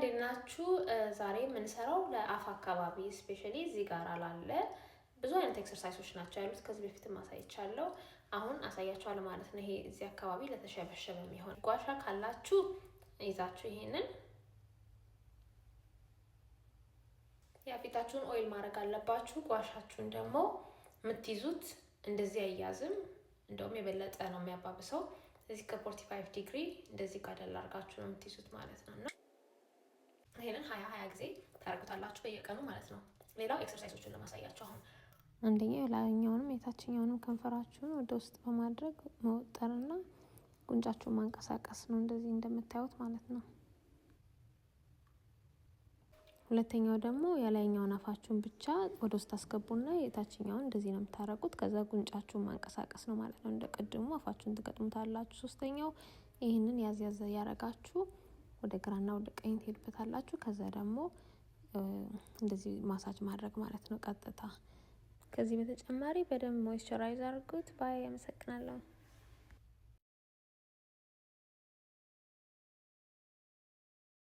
እንዴት ናችሁ? ዛሬ የምንሰራው ለአፍ አካባቢ especially እዚህ ጋር ላለ ብዙ አይነት exercise ኦች ናቸው ያሉት። ከዚህ በፊትም አሳይቻለሁ። አሁን አሳያችኋለሁ ማለት ነው። ይሄ እዚህ አካባቢ ለተሸበሸበ የሚሆን gua sha ካላችሁ ይዛችሁ ይሄንን ያ ፊታችሁን oil ማድረግ አለባችሁ። Gua sha ችሁን ደግሞ የምትይዙት እንደዚህ አያዝም፣ እንደውም የበለጠ ነው የሚያባብሰው። እዚህ ከ45 ዲግሪ እንደዚህ ጋደል አድርጋችሁ ነው የምትይዙት ማለት ነው። እና ይሄንን 20 20 ጊዜ ታደርጉታላችሁ በየቀኑ ማለት ነው። ሌላው exercise ኦችን ለማሳያችሁ አሁን አንደኛው የላይኛውንም የታችኛውንም ከንፈራችሁን ወደ ውስጥ በማድረግ መወጠርና ጉንጫችሁን ማንቀሳቀስ ነው፣ እንደዚህ እንደምታዩት ማለት ነው። ሁለተኛው ደግሞ የላይኛውን አፋችሁን ብቻ ወደ ውስጥ አስገቡና የታችኛውን እንደዚህ ነው የምታረጉት። ከዛ ጉንጫችሁን ማንቀሳቀስ ነው ማለት ነው። እንደ ቅድሙ አፋችሁን ትገጥሙታላችሁ። ሶስተኛው ይህንን ያዝ ያዝ እያረጋችሁ ወደ ግራና ወደ ቀኝ ትሄዱበታላችሁ። ከዛ ደግሞ እንደዚህ ማሳጅ ማድረግ ማለት ነው ቀጥታ። ከዚህ በተጨማሪ በደንብ moisturize አድርጉት። Bye፣ አመሰግናለሁ።